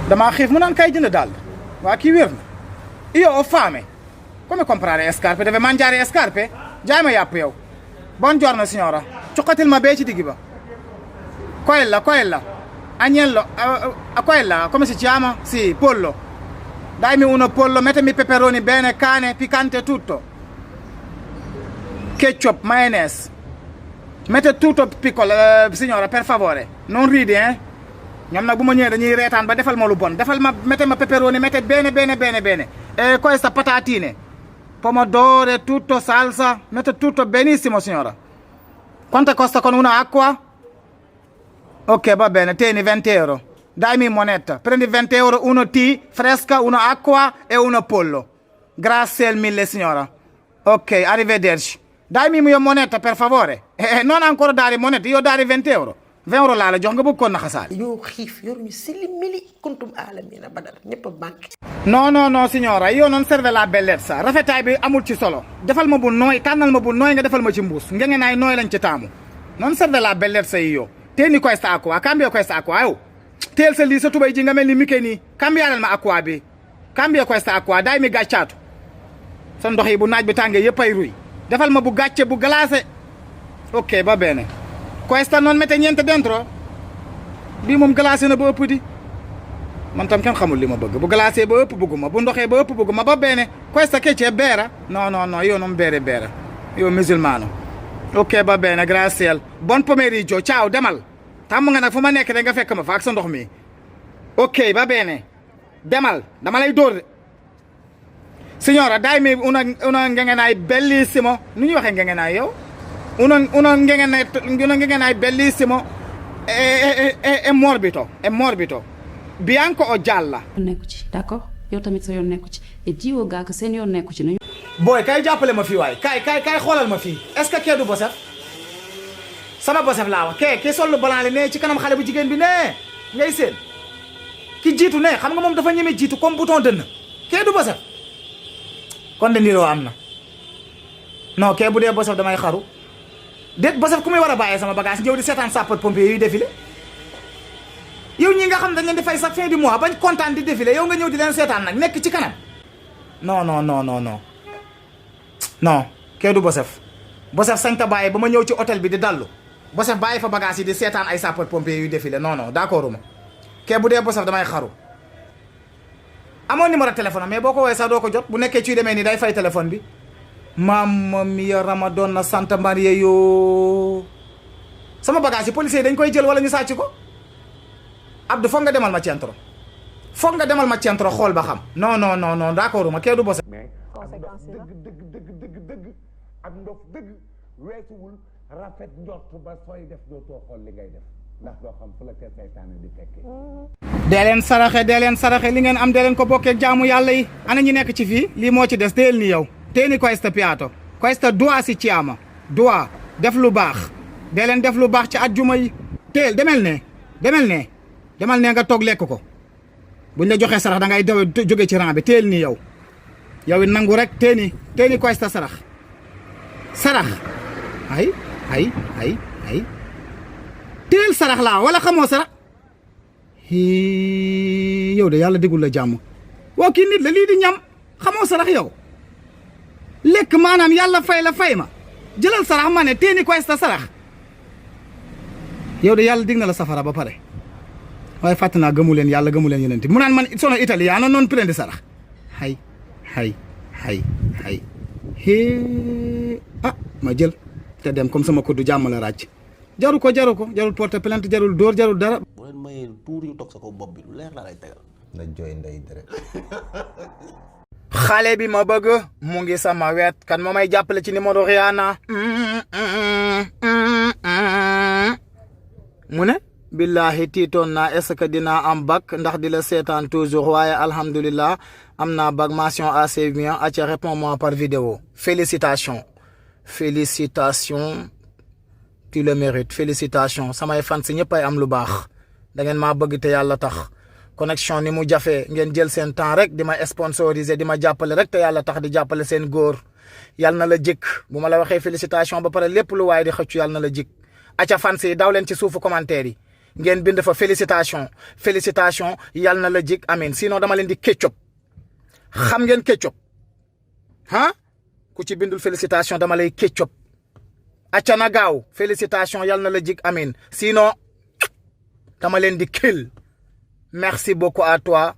damaa xiif mu naan kay jënd daal waa kii wér na io ho fame come comprare scarpe deve mangiare scarpe jaay ma yàpp yow buongiorno signora cuqatil ma bee ci digg ba quella agnello quella come si chiama sì pollo dammi uno pollo mettimi peperoni bene cane piccante tutto ketchup mayonnaise mette tutto piccolo signora per favore non ridi ñoom nag bu ma ñëwee dañuy reetaan ba defal ma lu bon defal ma mette ma peperoni mette bene e questa patatine pomodoro tutto salsa mette tutto benissimo signora quanto costa con una acqua ok va bene tieni 20 euro dammi moneta prendi 20 euro uno tè fresca una acqua e uno pollo grazie mille signora ok arrivederci dammi mia moneta per favore non ancora dare moneta io dare 20 euro 20 euro laa la jox nga bëgg ko naxasaale. yow xiif yoruñu silimili kuntum alamina badal ñëpp a banque. non signora io non serve la bellezza rafetaay bi amul ci solo defal ma bu nooy tànnal ma bu nooy nga defal ma ci mbuus ngeen naay nooy lañ ci taamu non serve la bellezza io tieni questa acqua cambia questa acqua yow teel sa lii sa tubay ji nga mel ni Mickey nii cambialal ma acqua bi cambia questa acqua dai mi gàccaatu sa ndox yi bu naaj bi tàngee yëpp ay ruy defal ma bu gàcce bu glacé ok va bene questa non mette niente dentro bii moom glacé na ba ëpp di man tam kenn xamul li ma bëgg bu glacé ba ëpp bëgguma bu ndoxee ba ëpp bëgguma ba bene questa che c'è bera no io non bere io musulmano ok va bene grazie buon pomeriggio ciao demal tàmm nga nag fu ma nekk da nga fekk ma fa ak sa ndox mi ok va bene demal dama lay dóor de signora dai mi una ngengenaay bellissimo nu ñuy waxee ngengenaay yow una ngengenaay bellissimo e morbido bianco o gialla nekku ci d'accord yow tamit sa yoon nekku ci et jiwoo gaa ko seen yoon nekku ci nañu booy kay jàppale ma fii waay kay xoolal ma fii est-ce que kee du bosef sama bosef laa wax kee sol lu blanc li ne ci kanam xale bu jigéen bi ne ngay seen ki jiitu ne xam nga moom dafa ñeme jiitu comme bouton dënn kee du bosef kon de niroo am na non kee bu dee bosef damay xaru déet bosef ku muy war a bàyyee sama bagage ñëw di seetaan sapeur pompier yuy défilé yow ñi nga xam dañ leen di fay chaque fin du mois bañ kontaan di défilé yow nga ñëw di leen seetaan nag nekk ci kanam non kee du bosef sañ ta bàyyi ba ma ñëw ci hôtel bi di dallu bosef bàyyi fa bagage yi di seetaan ay sapeur pompier yuy défilé non d'accord ma kee bu dee bosef damay xaru amoon numéro téléphone mais boo ko woowee sax doo ko jot bu nekkee ciy demee nii day fay téléphone bi mamma mia Ramadonna Santa Maria yoo sama bagage yi policier dañ koy jël wala ñu sàcc ko Abdou foog nga demal ma centro xool ba xam non d'accord ma kee du bosef mais dëgg ak ndof dëgg weesuwul rafet njort ba sooy def dootoo xool li ngay def ndax doo xam fu la te seytaane di fekkee dee leen saraxe li ngeen am dee leen ko bokkee jaamu yàlla yi ana ñi nekk ci fii lii moo ci des teel ni yow teeni questo piatto questo dua si chiama dua def lu baax dee leen def lu baax ci àjjuma yi teel demal ne nga toog lekk ko buñ la joxee sarax da ngay daw jóge ci rang bi teel ni yow it nangu rek teeni questo sarax ay teel sarax laa wala xamoo sarax yow de yàlla digul la jàmm waaw kii nit la lii di ñam xamoo sarax yow lekk maanaam yàlla fay ma jëlal sarax ma ne teeni questo sarax yow de yàlla dig na la safara ba pare waaye fàtt naa gëmu leen yàlla gëmu leen yeneen mu naan man sono italiano non prendi sarax hay ma jël te dem comme sama kuddu jàmm la ràcc jaru ko jarul porter plainte jarul dóor jarul dara boo leen mayee tuur yu toog sa ko bopp bi lu leer la lay tegal na jooy ndey dara xale bi ma bëgg mu ngi sama wet kan moo may jàppale ci numéro Rihanna mu ne billahi tiitoon naa est-ce que dinaa am bac ndax di la seetaan toujours waaye alhamdulillah am naa bac mention assez bien aca réponds-moi par vidéo félicitations tu le mérites félicitations samay fan si ñëpp ay am lu baax da ngeen maa bëgg te yàlla tax connexion ni mu jafee ngeen jël seen temps rek di ma sponsoriser di ma jàppale rek te yàlla tax di jàppale seen góor yàlla na la jik bu ma la waxee félicitation ba pare lépp lu waaye di xëccu yàlla na la jik aca fan si daw leen ci suufu commentaire yi ngeen bind fa félicitation yal na la jig amin sinon dama leen di kéccop xam ngeen kéccop ah ku ci bindul félicitation dama lay kéccop acca na gaaw félicitation yal na la jig amin sinon dama leen di kill merci beaucoup à toi